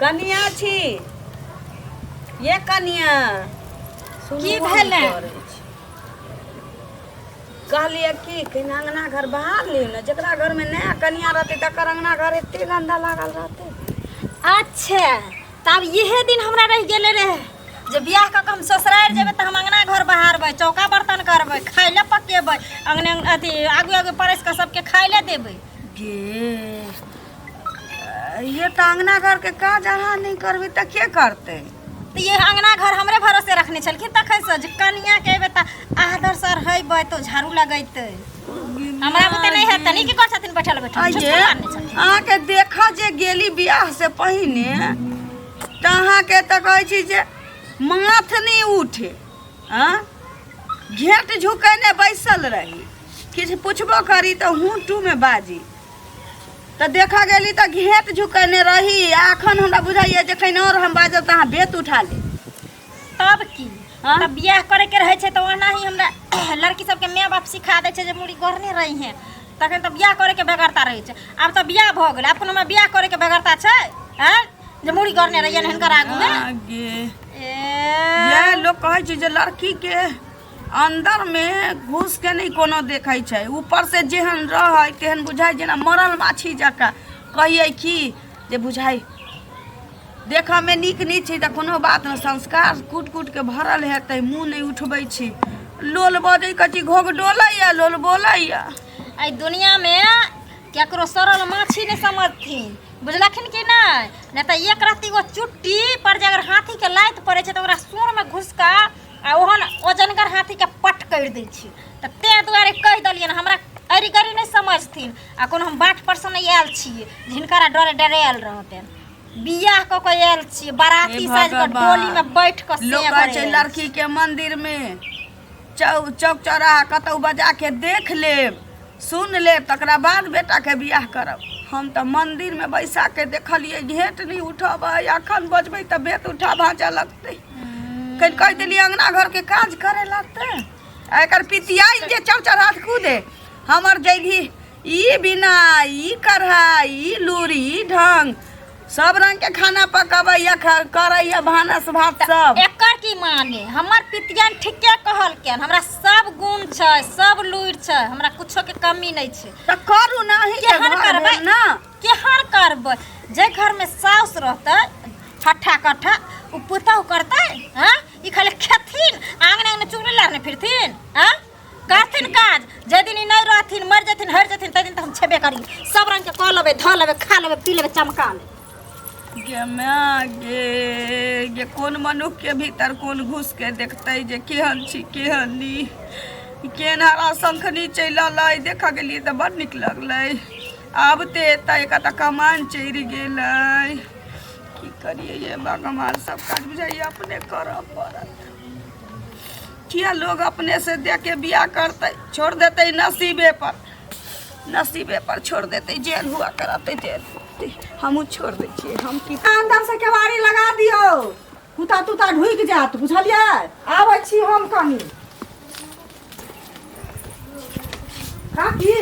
कनिया छी ये कनिया की सुनबो नहि भेलै? करै छै। कहलियै की कनि अङ्गना घर बहार लियौ ने जकरा घरमे नया कनिया रहतै तकर अङ्गना घर एते गन्दा लागल रहतै। अच्छा तब इहे दिन हमरा रहि गेलै रहे जे बियाह कऽ के हम ससुरारि जेबै तऽ हम अङ्गना घर बहारबै, चौका बर्तन करबै, खाय लए पकेबै, अङ्गने अथी आगू आगू परसि कऽ सबके खाय लए देबै। गे ये तऽ अङ्गना घरके काज अहाँ नहि करबै तऽ के करतै? तऽ ये अङ्गना घर हमरे भरोसे रखने छलखिन तखनसँ जे कनियाके अयबै तऽ आदर सर हेबै तऽ झाड़ू लगेतै। हमरा बुते नहि हेतै नीक कर छथिन बैठल बैठल आइये झुसकुल मारने छथिन। अहाँके देखऽ जे गेली बियाह से पहिने तऽ अहाँके तऽ कहै छी जे माथ नहि उठे आँ घेँट झुकेने बैसल रही, किछु पुछबो करी तऽ हूँ टूमे बाजी। तऽ देखऽ गेली तऽ घेँट झुकेने रही आ एखन हमरा बुझाइए जे कहीं आओर हम बाजब तऽ अहाँ बेत उठा लेब। तब की हाँ? तब बियाह करे के रहे छै तऽ ओना ही हमरा लड़की सबके माय बाप सिखा दै छै जे मुड़ी गोरने रही हैं, तखन तऽ बियाह करे के बेगरता रहै छै। आब तऽ बियाह भऽ गेलै, आब कोनो हमरा बियाह करे के बेगरता छै आँय जे मुड़ी गोरने रहियै हिनकर आगू मे? आगे ए ये लोग कहै छै जे लड़की के अंदर में घुस के नहीं कोनो देखै छै, ऊपर से जेहन रहै तेहन बुझाइ जेना मरल माछी जकाँ। कहियै की जे बुझाइ देखऽमे नीक नहि छै तऽ कोनो बात नहि, संस्कार कूट कूटके भरल हेतै। मुँह नहि उठबै छी, लोल बजै कथी घोघ डोलैया लोल बोलैया। एहि दुनियामे केकरो सड़ल माछी नहि समझथिन, बुझलखिन कि नहि? नहि तऽ एक रत्ती गो चुट्टी पर जे अगर हाथीके लात पड़ै छै तऽ ओकरा सूँढ़मे घुसका आ ओहन ओजनगर हाथीके पट करि दै छै। तऽ ताहि दुआरे कहि देलियनि हमरा अरि गरी नहि समझथिन। आ कोनो हम बाट परसँ नहि आयल छियै जे हिनकरा डरे डरायल रहतनि। बियाह कऽ के आयल छियै, बाराती हे साजि कऽ भगवान। डोलीमे बैठ कऽ लोक से कहै घरे छै आयल। लड़कीके मन्दिरमे चौ चौक चौराहा कतहु बजा के देख लेब सुन लेब तकरा बाद बेटाके बियाह करब। हम तऽ मन्दिरमे बैसा के देखलियै घेँट नहि उठबै, अखन बजबै तऽ बेत उठा भाँजऽ लगतै। कनि कहि देलियै अङ्गना घरके काज करे लगतै आ एकर पितियाइन जे चौक चौराहा कूदे हमर जैधी ई बिना ई कढ़ाइ ई लूरि ई ढंग सब रंग के खाना पकबैया करैया भानस भात सब। एकर की माने? हमर पितियन ठीके कहलकैन, हमरा सब गुण छै, सब लूरि छै, हमरा कुछो के कमी नहि छै। तऽ करू ना अहीं के केहन घर करबै? भेल ना। केहन करबै? जे घर में साउस रहतै हट्ठा कट्ठा ओ पुतहु करतै? हँ ई खाली खेथिन आंगन आंगन चुगली लारने फिरथिन। हँ करथिन काज? जाहि दिन ई नहि रहथिन, मरि जेथिन हरि जेथिन, ताहि दिन तऽ हम छेबे करी, सब रंग के कऽ लेबै, धऽ लेबै, खा लेबै, पी लेबै, चमका लेबै। गे माय गे, गे कोन मनुख के भीतर कोन घुस के देखतै जे केहन छी केहन नी केहन हरा शंखनी चलि अलै। देखऽ गेलियै तऽ बड़ नीक लगलै, आबते एतऽ एक तऽ कमान चढ़ि गेलै। की करियै ये भगवान, सब काज बुझाइए अपने करऽ पड़त। किया लोग अपने से दे के बियाह करतै? छोड़ देतै नसीबे पर, नसीबे पर छोड़ देतै, जेल हुआ करतै जेल। हमहूँ छोड़ दै छियै, हम की। अंदर से केवाड़ी लगा दियौ, कुत्ता तुता ढुकि जायत, बुझलियै? आबै छी हम कनी। काकी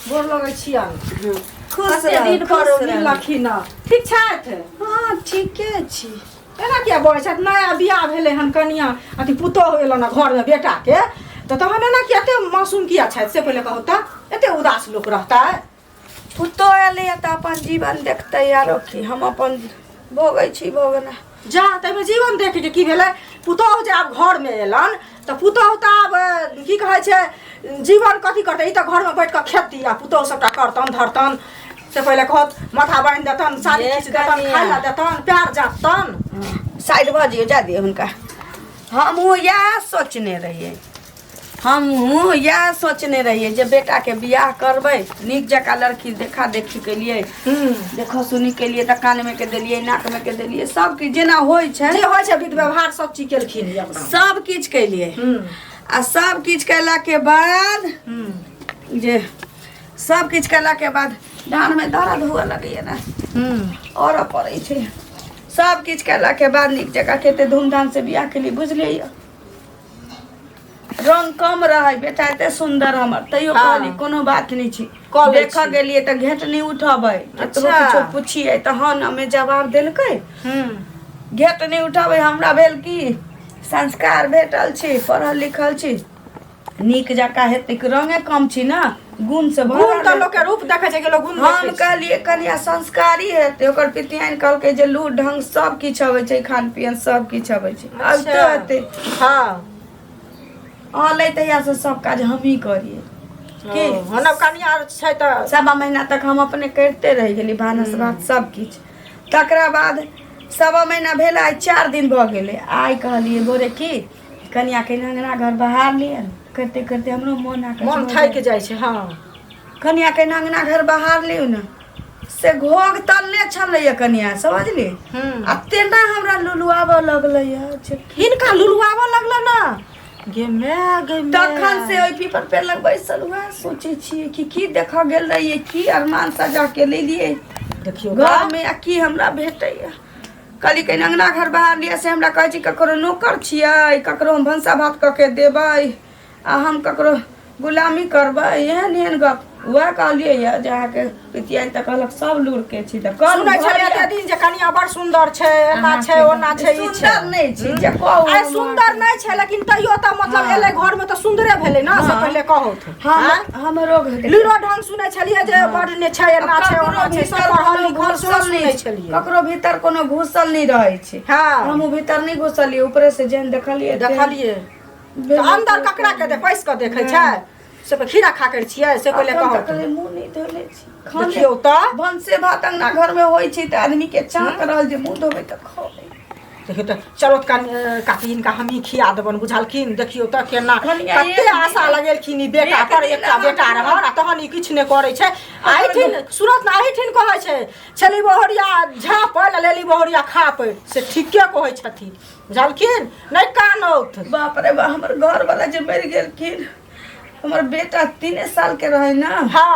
गोर लगै छियनि। खुश कते रहू, दिन पर खुश रहू। मिललखिन। ठीक छथि? हँ ठीके छी। एना किया बजै छथि? नया बियाह भेलै हन, कनिया अथी पुतोहु एलनि हँ घरमे बेटाके, तऽ तहन एना किया एते मासूम किया छथि से पहिले कहू तऽ? एते उदास लोक रहतै? पुतोह एलैए तऽ अपन जीवन देखतै आरो की, हम अपन भोगै छी भोगना। जा ताहिमे जीवन देखके की भेलै? पुतोहु जे आब घरमे एलनि तऽ पुतोहु तऽ आब की कहै छै जीवन कथी करतै? ई तऽ घरमे बैठ कऽ खेती आ पुतोहु सबटा करतन धरतन से पहिले कहत, माथा बान्हि देतन, साड़ी ये खींच देतन, कनिया। खाय लए देतन, प्यार जातन। साइड भऽ जइयौ, जा दियौ हुनका। हमहूँ इएह सोचने रहियै, हमहूँ इएह सोचने रहियै जे बेटाके बियाह करबै, नीक जकाँ लड़की देखा देखी केलियै, देखो सुनी केलियै तऽ कानमे के देलियै, नाकमे के देलियै, सब किछु जेना होइ छै जे होइ छै विध व्यवहार सब चीज केलखिन ई अपना। सब किछु केलियै आ सब किछु केलाके बाद जे सब किछु केलाके बाद डाँड़मे दर्द हुअ लगैए ने, औरऽ पड़ै छै। सब किछु केलाके बाद नीक जकाँ कते धूमधामसँ बियाह केलियै, बुझलियै? रंग कम रहै बेटा एते सुन्दर हमर तैयो हाँ। कहली कोनो बात नहि छै कऽ लै देखऽ छी। गेलियै तऽ घेंट नहि उठबै कतबो अच्छा। किछो पुछियै तऽ हँ ना मे जवाब देलकै हूँ घेंट नहि उठबै हमरा भेल की संस्कार भेटल छी पढ़ल लिखल छी नीक जकाँ हेतै कि रंगे कम छी ने गुण से गुण भरल तऽ लोक के रूप देखै छै कि लोक गुण हम देखै छै। कहलियै कनिया संस्कारी हेतै ओकर पितियाइन कहलकै जे लू ढंग सब किछु अबै छै खान पियन सब किछु अबै छै अबितो अच्छा। हेतै हँ अलै तहियासँ सब काज हमही करियै की हँ कनिया छै तऽ सवा महीना तक हम अपने करिते रहि गेली भानस भात सब किछु तकरा बाद सवा महीना भेल आइ 4 दिन भऽ गेलै आइ कहलियै भोरे की कनियाके अङ्गना घर बहार लिअ करिते करिते हमरो मोन आकछ मोन भऽ थाकि जाइ। जाइ छै हँ कनियाके अङ्गना घर बहार लियौ ने से घोघ तलने छलैया कनिया समझली आ तेना हमरा लुलुआबऽ लगलैया जे हिनका लुलुआबऽ लगल ने गे my गे my. तखन से ओहि पीपर पेड़ लग बैसल वएह सोचै छियै कि की देखऽ गेल रहियै की अरमान सजा के लेलियै देखियौ घर में आ की हमरा भेटैया कहली कनि अङ्गना घर बाहर लिअ से हमरा कहै छी ककरो नौकर छियै ककरो हम भनसा भात कऽ के देबै आ हम ककरो गुलामी करबै एहन एहन गप वएह कहलियै यऽ जे अहाँके पितियाइन तऽ कहलक सब लूरके छी तऽ करू सुनै छलियै घर एते दिन जे कनिया बड़ सुन्दर छै एना छै ओना छै ई छै सुन्दर नहि छी जे कहू आइ सुन्दर नहि छै लेकिन तैयो तऽ मतलब हँ। एलै घरमे तऽ सुन्दरे भेलै ने से हँ। पहिले कहू हम हमरो घर लूरो ढंग सुनै छलियै जे बड़ ने छै एना छै ककरो ओना छै सब भीतर पढ़ल कोनो लिखल सेहो घुसल सुनै नहि छलियै ककरो भीतर कोनो घुसल नहि रहै छै हँ हमहूँ भीतर नहि घुसलियै ऊपरे से जेहन देखलियै तेहन देखलियै तऽ अन्दर ककरा के पैस कऽ देखै छै से पे खीरा खा कर छियै से पहिले एखन कहू तक ले मुँह नहि धोले छी खाने देखियौ तऽ भनसे भात अंगना घर में होइ छै तऽ आदमी के चाक रहल जे मुँह धोबै तऽ खबै देखियौ तऽ चलो तऽ काकी हिनका हमही खिया देबनि बुझलखिन देखियौ तऽ केना कनिया कते एक आशा लगेलखिन ई बेटा एक पर दिन एकटा बेटा अहाँ- रहल आ तहन ई किछु नहि करै छै आ एहिठिन सुनत ने एहिठिन कहै छै छली बहुरिया झाँपल आ लेली बहुरिया खापल से ठीके कहै छथिन बुझलखिन नहि कानौथ बाप रे बा हमर घर वाला जे मरि गेलखिन हमर बेटा 3 साल के रहे ना हँ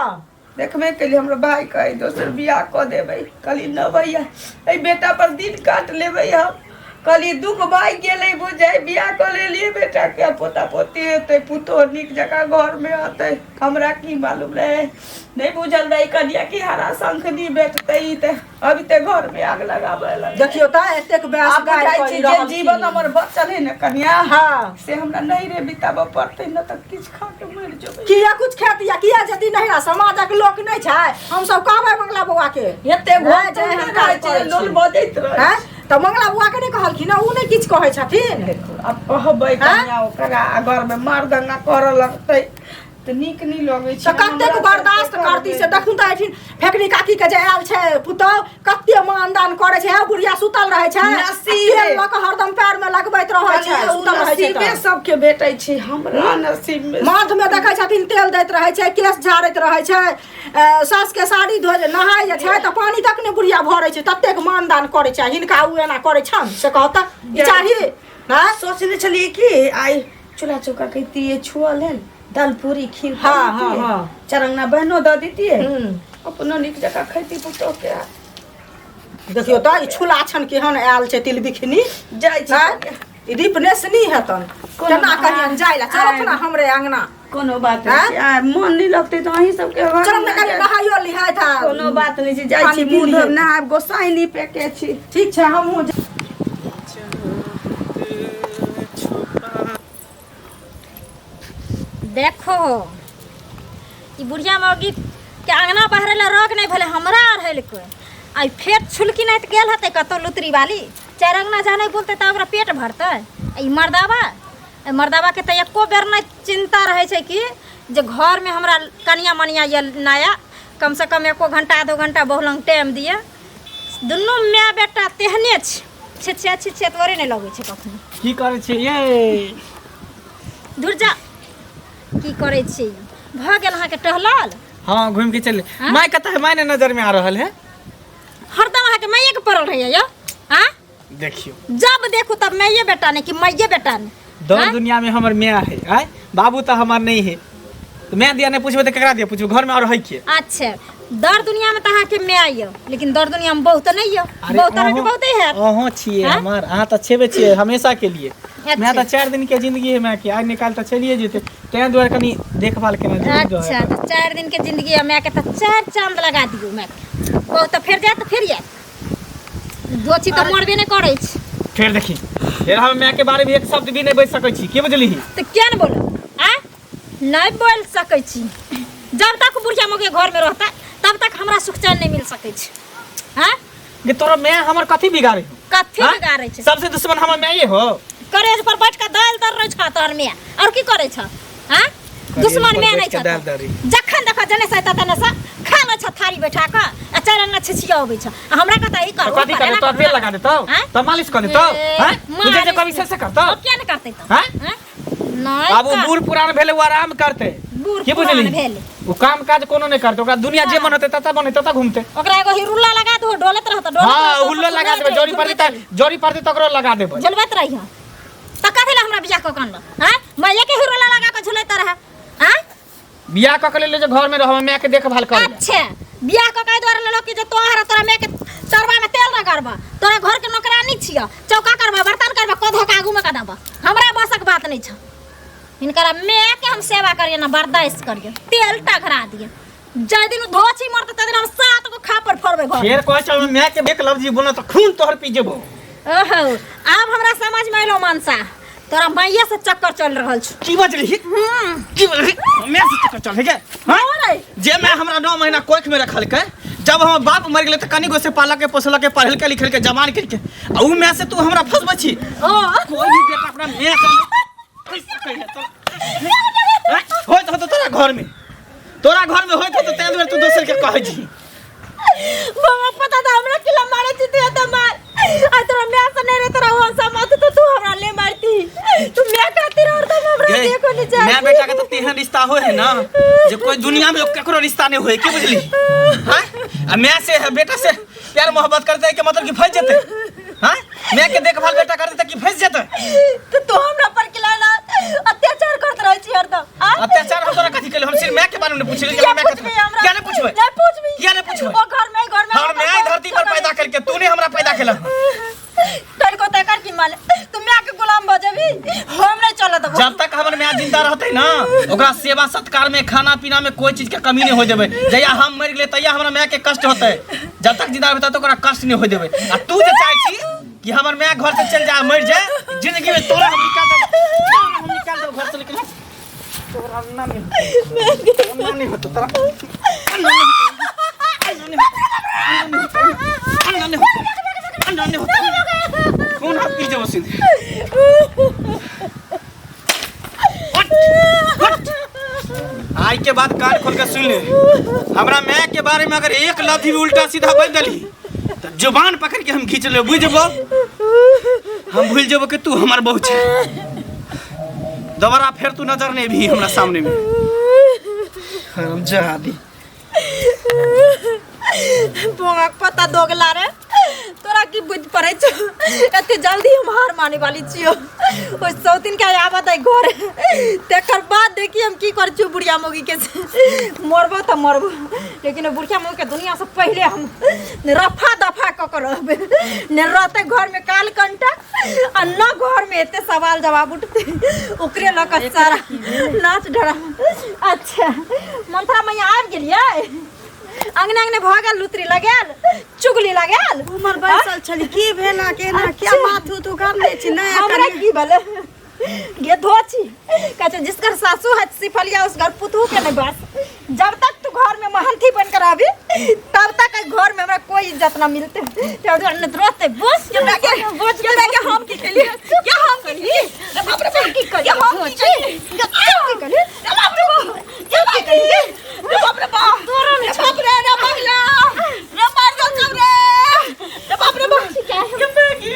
देखबे केलियै हमरो भाय कहै दोसर बियाह कऽ देबै कहली न भैया एहि बेटा पर दिन काट लेबै हम कहली दुख भागि गेलै बुझाइ बियाह कऽ लेलियै बेटाके पोता पोती हेतै पुतोह नीक जकाँ घरमे अतै हमरा की मालूम रहै नहि बुझल रहै कनिया कि हरा शंखनी भेटतै ई तऽ अभी तऽ घरमे आग लगाबऽ लगलै देखियौ तऽ एतेक बयास आब गारि बुझाइ करि छै जे रहल जीवन छी। हमर बचल है ने कनिया हँ से हमरा नहि रे बिताबऽ पड़तै ने तऽ किछु खा के मरि जेबै किया कुछ खेती किया जदी नहीं समाजक लोक नहीं छै हम सब कहबै मंगला बौआ के एते नहि, घोर जे एहन काज रहै छै करै लोल छी। बजैत रहै हैं तऽ मंगला बौआ के नहीं कहलखिन ओ नहीं किछु कहै छथिन आब कहबै कनिया ओकरा घरमे मर्दंगा करऽ लगतै तऽ नीक नहि लगै छै तऽ कतेक बर्दाश्त करती से देखू तऽ एहिठिन फेकनी काकी के जे आयल छै पुतहु कते मानदान करै छै हे बुढ़िया सुतल रहै छै नसीबे। तेल लऽ कऽ हरदम पैर में लगबैत रहै छै कनिया, ओ सुतल रहै छै नसीबे तऽ। सबके भेटै छै हमरा नसीब मे माथ में देखै छथिन तेल दैत रहै छै केश झाड़ैत रहै छै सास के साड़ी धो नहाय जे छै तऽ पानि तक नहि बुढ़िया भरै छै ततेक मानदान करै छै हिनका ओ एना करै छनि से कहत ई चाही हँ सोचने छलियै कि आइ चूल्हा चौका कहितियै छुअल हन दाल पूरी खीर हाँ, खा हाँ, लेतियै। हाँ। चार अंगना बहनो दऽ दितियै हम्म। अपनो नीक जकाँ खैती पुतोह के देखियौ तऽ ई छुला छन केहन आयल छै तिलबिखनी जाइ छी आँय? ई दीपनेसनी हेतन कोनो केना कहियन जाय ला चलत ना हमरे अंगना कोनो बात नहि आँय? छै आ मन नहि लगतै तऽ अहीं सबके घर चलब ने मे कनि जाय। नहाइयो लिहाय था कोनो बात नहि छै जाइ पानि छी पी मुँह लियै। धोब नहायब गोसाई नीपे के छी ठीक छै हमहूँ देखो ई बुढ़िया मौगी के अंगना बहरे ला रोग नहीं भेलै हमरा अढ़ेलकै आ ई फेर छुलकी नहीं तऽ गेल हेतै कतौ लुतरी वाली चारि अंगना जानै बोलतै तऽ ओकरा पेट भरतै आ ई मर्दाबा एहि मर्दाबाके तऽ एको बेर नहि चिन्ता रहै छै कि जे घरमे हमरा कनिया मनिया यऽ नया कमसँ कम एको घंटा आधो घंटा बहुलंग टाइम दिअ दुनू माय बेटा तेहने छै छिछिया छिछिया तोरे नहि लगै छै कखनो की करै छियै ये धुर जा की करै छी भऽ गेल अहाँके टहलल हाँ घूम के चल हाँ? माय कतऽ है माय ने नजर में आ रहल है हरदम अहाँके माइएके पड़ल रहैया यौ आँ देखियो जब देखू तब माइए बेटा ने कि माइए बेटा ने दौड़ हाँ? दुनिया में हमर माय है आय बाबू तऽ हमर नहीं है तो माय दिया नहीं पूछबै तऽ केकरा दिया पूछबै घर में और है के अच्छा दर दुनिया में तऽ अहाँके माय यौ लेकिन दर दुनिया में बहुत नहि यौ अरे बहुत अहाँके अहूँ- बहुते हैत अहूँ छियै हाँ? हमर अहाँ तऽ छेबे छियै हमेशा के लिए माय तऽ 4 दिन के जिंदगी है माय के, आइ निकाल तऽ चलिए जेतै, ताहि दुआरे कनि देखभाल केना जरूरी रहै। अच्छा, तऽ 4 दिन के जिंदगी है माय के, तऽ 4 चांद लगा दियौ माय के। ओ तऽ फेर जायत, फेर आयत। दोची तऽ मरबे नहि करै छै। फेर देखी, फेर हम माय के बारे में एक शब्द भी नहीं बज सकै छी, के बुझलिही? तऽ किया ने बोलब? आ नहीं बोल सकै छी। जब तक बुढ़िया मौगी घर में रहता तब तक हमरा सुख चैन नहीं मिल सकै छै। हाँ? गे तोरा माय हमर कथी बिगाड़े हो? कथी हाँ? बिगाड़े छै? सबसे दुश्मन हमर माये हो। करेज पर बैठ के दालि दर रहै छ तोहर माय, और की करै छ? हाँ? दुश्मन पर माय बैठ नहीं के छ दालि दरी। जखन देख जने से तने से खा लै छ थारी बैठा के आ चारि अंगना छिछिया अबै छ। आ हमरा कहता ई कर, तो ओ कथी कर, करे? एना तो कर, तेल लगा देतौ, हाँ? तो मालिश कर देतौ, ए, हाँ? तू जे जे मालिश कभी से करतौ? अब किया नहीं करतै तो? हाँ? हाँ? नहीं आब ओ कर। बूढ़ पुरान भेलै, ओ आराम करतै। बूढ़ की पुरान बुझली? भेलै। ओ काम काज कोनो नहि करतै, ओकरा दुनिया जे मन होतै ततऽ मन होतै ततऽ घूमतै। ओकरा एगो हिरुल्ला लगा दो, डोलत रहत, डोलत हाँ, रहत, हुल्लो लगा देबै, जरी पड़तै तऽ जरी पड़तै तकरो लगा देबै। झुलबैत रहिह। तऽ कथी लए हमरा बियाह कऽ के अनलह? आँय? मैं एके हिरुल्ला लगा कऽ झुलैत रहै। आँय? बियाह कऽ के लेले जे घर में रहब, माय के देखभाल कर। अच्छा, बियाह कऽ के दुआरे लेलक कि जे तोहर तोरा माय के तरवा में तेल रगड़बा, तोरा घर के नौकरानी छिय, चौका करबा, बर्तन करबा, कधो के आगू में कदाबा। हमरा बसक बात नहीं छ। हिनकरा माय के हम सेवा करिए ना बर्दाश्त करिए, तेल टघरा दिए। जाहि दिन धोछी मरते तै दिन हम 7 गो खापर फोड़बै घर। फेर कहै छौ माय के एक लफ्ज बोलना तऽ खून तोहर पी जेबो। ओहो, आब हमरा समझ में एलो मनसा, तोरा माइये से चक्कर चल रहल छौ। की बजली? की बजली? माय से चक्कर चल गे? हाँ? जे माय हमरा 9 महीना कोख में रखलकै, जब हमर बाप मर गेलै तऽ कनिगो से पालक के पोसलक के पढ़लकै लिखलकै जवान केलकै, आ उ माय से तू हमरा फंसबै छी? ओ कोई भी बेटा अपना माय से फंस सकै है तो होइत होतौ तोरा घर में, तोरा घर में होइत होतौ ताहि दुआरे तू दोसर के कहै छी। बाबा पता था हमरा किला मारे छी तू एत मार। आ तोरा माय से नहीं रे तोरा वो समात तो तू हमरा ले मारती। तू माय खातिर और तुम हमरा गे, देखो नहीं चाहती। माय बेटा के तो तेहन रिश्ता होय है ना जे कोई दुनिया में केकरो रिश्ता नहीं होय, की बुझली? हां, आ माय से है बेटा से प्यार मोहब्बत करते है के मतलब कि फंस जेते? हां, माय के देखभाल बेटा करते कि फंस जेते? तो तू हमरा पर किला ना अत्याचार करत रहै छी हरदम। आ? अत्याचार हम तोरा कथी केलौ? हम सिर्फ माय के बारे में पूछली। किया माय के पूछबी हमरा? किया नहीं पूछबै? नहीं पूछबी। किया नहीं पूछबै? ओ घर में, घर में हम माय धरती पर पैदा करके तू नहीं हमरा पैदा केला। तोर को तकर की माने तू माय के गुलाम भ जेबी, हम नहीं चलत देबो। जब तक हमर माय जिंदा रहते ना ओकरा सेवा सत्कार में खाना पीना में कोई चीज के कमी नहीं हो देबै। जहिया हम मर गेलै तहिया हमरा माय के कष्ट होतै, जब तक जिंदा रहतै त ओकरा कष्ट नहीं हो देबै। आ तू जे चाहै छी कि हमर माय घर से चल जा मर जाए, जिंदगी में तोरा हम निकाल देब, तोरा हम निकाल देब घर से निकल। तोरा ना नहीं होतौ, ना नहीं होतौ तोरा, ना नहीं होतौ, ना नहीं होतौ, ना नहीं होतौ। खून हाथ पी जेबो सीधे। उठ, उठ। आई के बाद कान खोल के सुन ले, हमरा माय के बारे में अगर एक लफ्ज भी उल्टा सीधा बोल देली तो जुबान पकड़ के हम खींच ले, बुझ जेबो? हम भूल जेबो कि तू हमर बहू छे। दोबारा फिर तू नजर नहीं भी हमरा सामने में। हम जादी बोंगाक पता दोगला रे, तोरा की बुद्धि पड़ै छौ? एते जल्दी हम हार माने वाली छियो। ओहि सौतिन के आबत है घर, तेकर बाद देखी हम की करै छियो बुढ़िया मौगी के। मरबो तऽ मरबो, लेकिन बुढ़िया मौगी के दुनिया से पहले हम रफा दफा कऽ के रहबै। ने रहतै घर में काल कंटा आ न घर में एते सवाल जवाब उठतै, ओकरे लऽ कऽ सारा नाच डरामा। अच्छा मंथरा मैया आबि गेलियै? अंगने अंगने भऽ गेल, लुतरी लगायल, चुगली लगायल। उमर बैसल छली, की भेल अहाँके एना किया माथ उथ उघारने छी? नहि हमरा की भेलै गे धोची, कहै छै जिसकर सासू है सिफलिया उस घर पुतहू के नहीं बस। जब तक तू घर में महंती बनकर आबी तब तक एहि घर में हमरा कोई इज्जत ना मिलते। तब दुआरे नहि रहते बस। हमरा के बस हमरा के हम की केलियै? या हम की केलियै? बाप रे बाप, की करियै? या हम की केलियै? की करियै? बाप रे बाप, या की केलियै? रे बाप रे बाप, तोरा नहि रे बाप रे, रे बगला, रे मार दो रे, रे बाप रे बाप, के मैगी,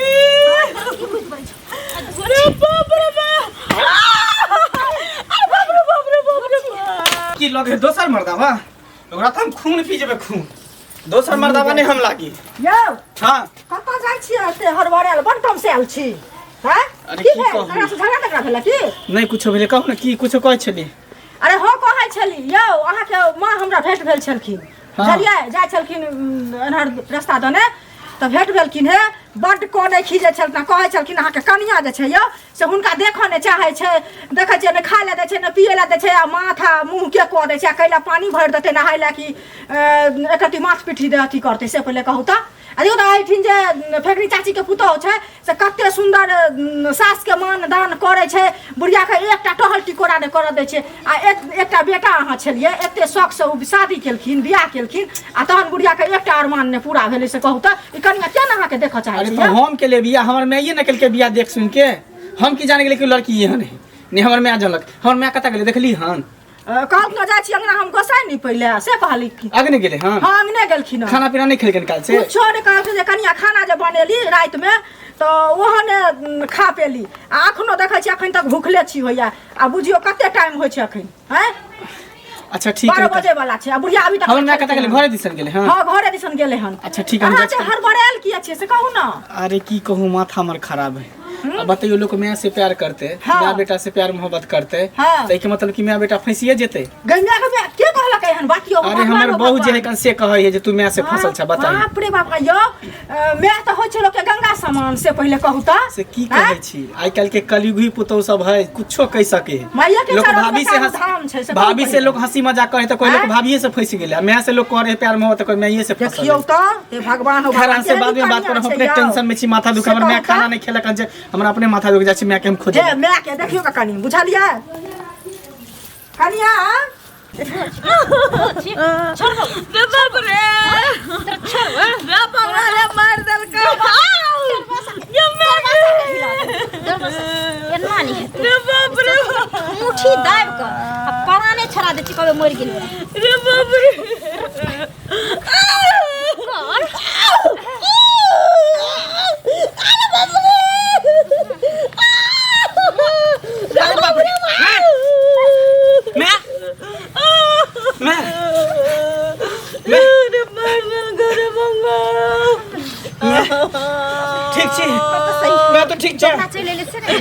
रे बाप रे बाप, अरे बाप रे बाप रे बाप रे बाप। की लगे दोसर मर्दावा? ओकरा तऽ हम खून पी जेबै, खून। दोसर मर्दावा नहीं हम लागी। यौ हाँ कतऽ जाइ छियै एते हड़बड़ायल? बड़ टम से आयल छी। हैं? अरे की की भेल? कहू? ककरा से झगड़ा तगड़ा भेल की? नहीं कुछो भेलै, कहू ने की कुछो कहै छली? अरे हो कहै छली यौ, अहाँके माँ हमरा भेंट भेल छलखिन। हाँ। बुझलियै, जाइ छलखिन एन्हर रस्ता दने तऽ भेंट भेलखिन हे, बड्ड कनै खीजै छलखिन कहै छलखिन अहाँके कनिया जे छै यौ से हुनका देखऽ नहि चाहै छै देखै छियै नहि खाय लए दै छै नहि पियै लए दै छै आ माथा मुँहके कऽ दै छै आ कैला पानि भरि देतै नहाय लए कि एक रत्ती माथ पीठी दे अथी करतै से पहिले कहू तऽ आ देखियौ तऽ एहिठिन जे फेकनी चाचीके पुतोहु छै से कते सुन्दर सासके मान दान करै छै बुढ़ियाके एकटा टहल टिकोरा नहि करऽ दै छै आ एक एकटा बेटा अहाँ छलियै एते शौकसँ ओ शादी केलखिन बियाह केलखिन आ तहन बुढ़ियाके एकटा अरमान नहि पूरा भेलै से कहू तऽ ई कनिया किया ने अहाँके देखऽ चाहै अरे छै तो हम के ले बियाह हमर माइए ने केलकै बियाह देख सुन के हम की जाने गेलै कि लड़की एहन है नहि हमर माय जानलक हमर माय कतऽ गेलै देखली हन कहलखिन जाइ छी अंगना हम गोसाइ नहि पहिले से कहली अगने गेलै हन हँ अंगने गेलखिन हन। खाना पीना नहि खेलखिन काल्हि से कुछो नहि कहलखिन जे कनिया खाना जे बनेली रातिमे तऽ ओहो ने खा पेली आ अखनो देखै छी अखन तक भूखले छी होइया आ बुझियौ कते टाइम होइ छै अखन हैं अच्छा ठीक है 12 बजे वाला छै आ बुढ़िया अभी तक हमर माय कतऽ गेलै घरे दिसन गेलै हन हँ घरे दिसन गेलै हन अच्छा, ठीक है, हम अहाँ जाइ जे छी। हड़बड़ायल किया छियै से कहू ने अरे की कहूँ माथा हमर खराब है अब बतैयो लोग माय से प्यार करते हाँ। माय बेटा से प्यार मोहब्बत करते हाँ। तो के मतलब कि माय बेटा फंसिए जेते गंगा के माय के कहलक एहन बात यौ अरे हमर बहू जे है कन से कहै है जे तू माय से फसल छ बताई बाप रे बाप यौ माय तऽ होइ छै लोक के गंगा समान से पहिले कहू तऽ से की कहै छी आइ काल्हि के कलयुगी पुतहु सब है कुछो कहि सके है माइये के लोक चारू भाभी से चारू हंस धाम छै, से कहू भाभी से पहिले। लोग हंसी मजाक करे तो कोई लोग आँय? भाभीए से फंस गेलै आ माय से लोग करे प्यार मोहब्बत तो कोई माइये से फंसल देखियौ तऽ हे भगवान हो खैर भगवान अहाँ से बाद में बात करब हम अपने टेंशन में छी माथा दुख हमर माय खाना नहीं खेलक हन जे हमरा अपने माथा दुख जाइ छै माय के हम खोजे हे माय के देखियौ तऽ कनि बुझलियै कनिया रे बाप रे रे बाप रे मार देलकै एना नहि हेतै रे बाप रे मुट्ठी दाबि कऽ आ पराने छोड़ा दै छी कहबै मरि गेलै रे बाप रे कर अरे बाप रे माय माय माय रे मार देलकै रे बंगा ठीक छी मैं तो ठीक छै चलि एलै से ने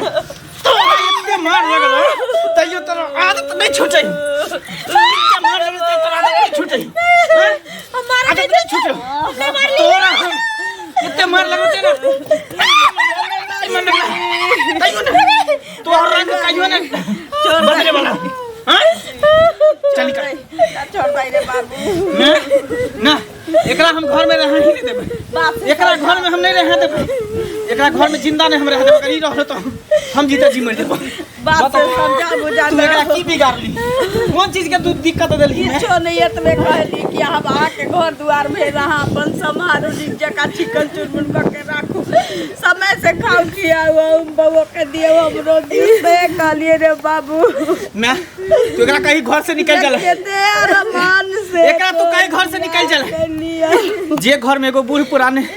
तोरा एते मार लगल है, तैयो तोरा आदत नहीं छूटै एते मार लगल तैयो तोरा आदत नहीं छूटै हैं? आदत नहीं छूटै तोरा हम एते मार लगल छै ना मार लगल तैयो ना तोहर रंग कहियो ना बदले वाला हैं? चल निकल छोड़ दे रे बाबू ना ना एकरा हम घर में रह ही नहीं देबै एकरा घर में हम नहीं रह देबै एकरा घर में जिंदा नहीं हम रह देबै अगर ई रहल तो हम जीते जी मर देबै बाप से समझा बुझा तू एकरा की बिगाड़ली कोन चीज के तू दिक्कत देलही किछो नहीं एतबे कहली कि हम अहाँके घर दुआर भेल अहाँ अपन सम्हारू नीक जकाँ चिकन चुनमुन कऽ के राखू समय से खाउ खियाउ बउओ के दियौ हमरो दियौ से कहलियै रे बाबू मैं तू एकरा कहीं घर से निकल चल कते अरमान से एकरा तू कहीं घर से निकल चल चल जे घर में एगो बूढ़ पुराने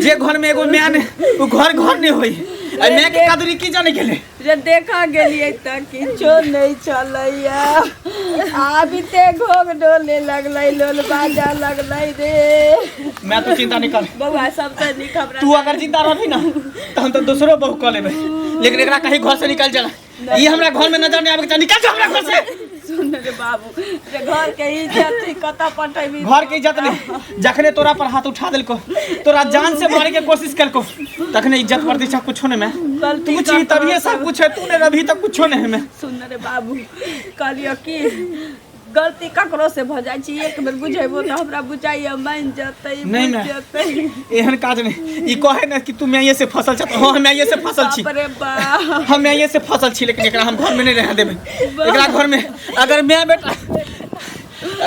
जे घर में एगो म्यान वो घर घर नहीं होई आ मैं के कदरी की जाने गेले जे देखा गेलियै तऽ किछो नहि चलैया आबिते घोघ डोले लगलै लोल बाजा लगलै रे मैं तो चिंता नहीं कर बौआ सबसँ नीक हमरा तू अगर जिंदा रहबी ना तो हम तो दूसरो बहू कऽ लेबै लेकिन एकरा कहीं घर से निकल चल ई हमरा घर में नजर नहीं आबे के चाही निकल जा हमरा घर से सुन रे बाबू जे घर के इज्जत है कतऽ पठेबी घर के इज्जत नहीं जखने तोरा पर हाथ उठा देलको तोरा जान से मारे के कोशिश कलको तखने इज्जत प्रतिष्ठा कुछो नहीं मैं गलती तू छी तभिए सब कुछ है तू नहीं रभी तब कुछो नहीं है मैं सुन रे बाबू कहलियो कि गलती ककरो से भऽ जाइ छै एक बेर बुझेबो तऽ हमरा बुझाइए मानि जेतै नहीं, बुझि मैं- जेतै एहन काज नहीं ई कहे ना कि तू माइये से फसल छ हाँ हम माइये से फसल छी बाप रे बाप हम माइये से फसल छी लेकिन एकरा हम घर में नहीं रह देबै एकरा घर में अगर मैं बेटा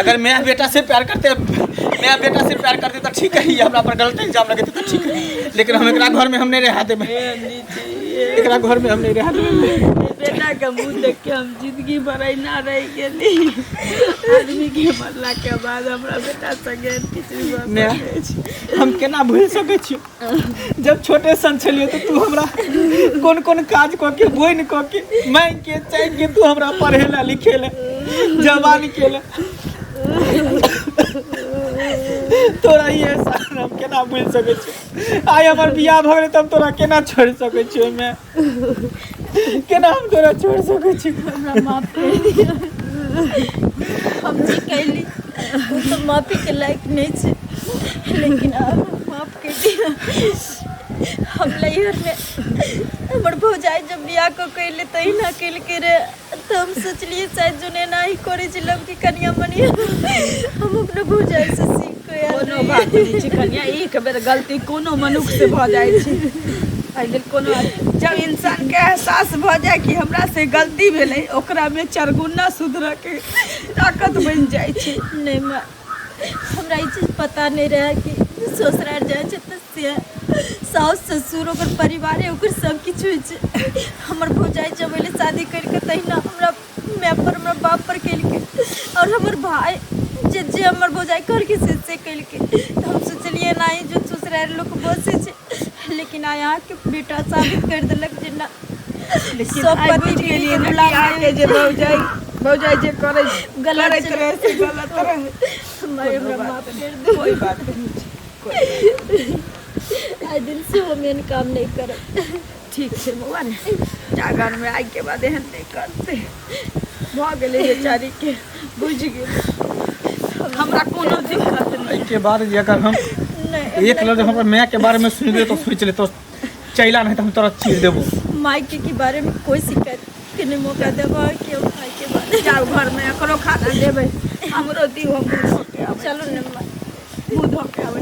अगर मैं बेटा से प्यार करते मैं बेटा से प्यार करते तो ठीक है ये हमरा पर गलत इल्जाम लगेते तो ठीक है लेकिन हम एकरा घर में हम नहीं रह देबै एकरा घर में हम नहीं रह देबै बेटा के मुंह देख के हम जिंदगी भर अहिना रहि गेली आदमी के मरला के बाद हमरा बेटा संगे किछु भऽ मैं सकै छै हम केना भूलि सकै छियौ जब छोटे सन छलियै तऽ तू हमरा कोन कोन काज कऽ के बोनि कऽ के मांगि के चाहि के तू हमरा पढ़े ला लिखे ला जवान के ला तोरा ई एहसान हम केना भूलि सकै छियौ आइ हमर बियाह भऽ गेलै तऽ हम तोरा केना छोड़ि सकै छियौ ओहिमे केना हम तोरा छोड़ि सकै छी हमरा माफ करि दिअ हम जे कैली ओ तऽ माफीके लायक नहि छै लेकिन आब माफ करि दिअ हम नैहर में हमर भौजाई जब बियाह कऽ के अयलै तहिना केलकै रे, तऽ हम सोचलियै शायद जो एना ही करै छै लड़की कनिया मनिया। हम अपना भौजाई से सीख के आयल कोनो रहियै। बात नहि छै कनिया, एक बेर गलती कोनो मनुख से भऽ जाइ छै, एहि लेल कोनो। जब इंसान के एहसास भऽ जाय कि हमरा से गलती भेलै, ओकरा में चारगुना सुधरऽ के ताकत बनि जाइ छै। नहि माँ, हमरा ई चीज पता नहि रहै कि ससुरार जाइ छै तऽ से साउस ससुर ओकर परिवारे ओकर सब किछु होइ छै। हमर भौजाइ जब अयलै शादी करिके, तहिना हमरा माय पर, हमरा बाप पर केलकै, आओर हमर भाय जे जे हमर भौजाइ कहलकै से से केलकै। तऽ हम सोचलियै एनाही जो ससुरारि लोक बसै छै, लेकिन आइ अहाँके बेटा साबित करि देलक जे ना। लेकिन सब आइ पति बुझि बीवी गेलियै के ने कि गुलाम अहाँके जे भौजाइ भौजाइ जे करै गलत करैत छलै। रहै से गलत रहै। माय, कोनो हमरा बात माफ नहि, कर दू। कोइ बात नहि छै, कोइ बात नहि। आइ दिन से हम एहन काम नहि करब। ठीक छै बौआ रे, जा घरमे, आइके बाद एहन नहि करतै। भऽ गेलै, बेचारीके बुझि गेलै, हमरा कोनो दिक्कत नहि। एहिके बाद जे अगर हम नहि एक लफ्ज हमर माय के बारे में सुनि लियो तो सोच ले तो चैला, नहीं तो हम तोरा चीर देबो। माय के बारे में कोई शिकायत के नहीं मौका देबो कि हम आइ के बाद। जाउ घरमे, एकरो खाना देबै, हमरो दियौ, हम मुँह धो के आबै। चलू ने माय। मुँह धो के आबै।